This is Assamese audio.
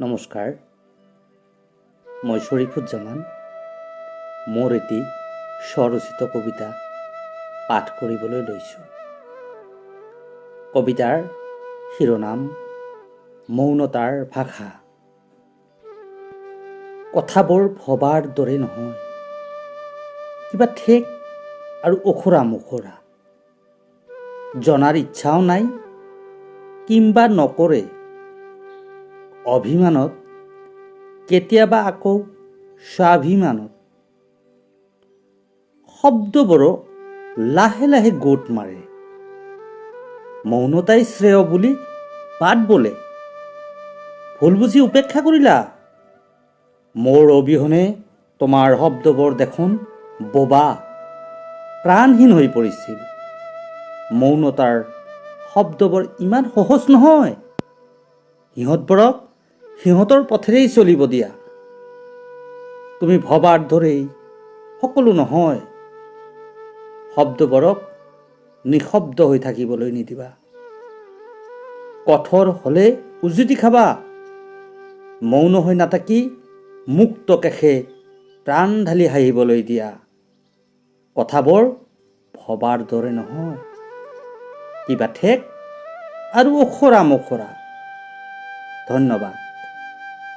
নমস্কাৰ, মই শ্বৰীফুজ্জামান। মোৰ এটি স্বৰচিত কবিতা পাঠ কৰিবলৈ লৈছোঁ। কবিতাৰ শিৰোনাম মৌনতাৰ ভাষা। কথাবোৰ ভবাৰ দৰে নহয়, কিবা ঠেক আৰু ওখোৰা মোখোৰা। জনাৰ ইচ্ছাও নাই কিম্বা নকৰে। অভিমানত, কেতিয়াবা আকৌ স্বাভিমানত শব্দবোৰো লাহে লাহে গোট মাৰে। মৌনতাই শ্ৰেয় বুলি বাট বোলে। ভুল বুজি উপেক্ষা কৰিলা। মোৰ অবিহনে তোমাৰ শব্দবোৰ দেখোন বোবা, প্ৰাণহীন হৈ পৰিছিল। মৌনতাৰ শব্দবোৰ ইমান সহজ নহয়। সিহঁতবোৰক সিহঁতৰ পথেৰেই চলিব দিয়া। তুমি ভবাৰ দৰেই সকলো নহয়। শব্দবোৰক নিশব্দ হৈ থাকিবলৈ নিদিবা। কঠোৰ হ'লে উজুতি খাবা। মৌন হৈ নাথাকি মুক্ত কেশে প্ৰাণ ঢালি হাঁহিবলৈ দিয়া। কথাবোৰ ভবাৰ দৰে নহয়, কিবা ঠেক আৰু ওখোৰা মোখোৰা। ধন্যবাদ।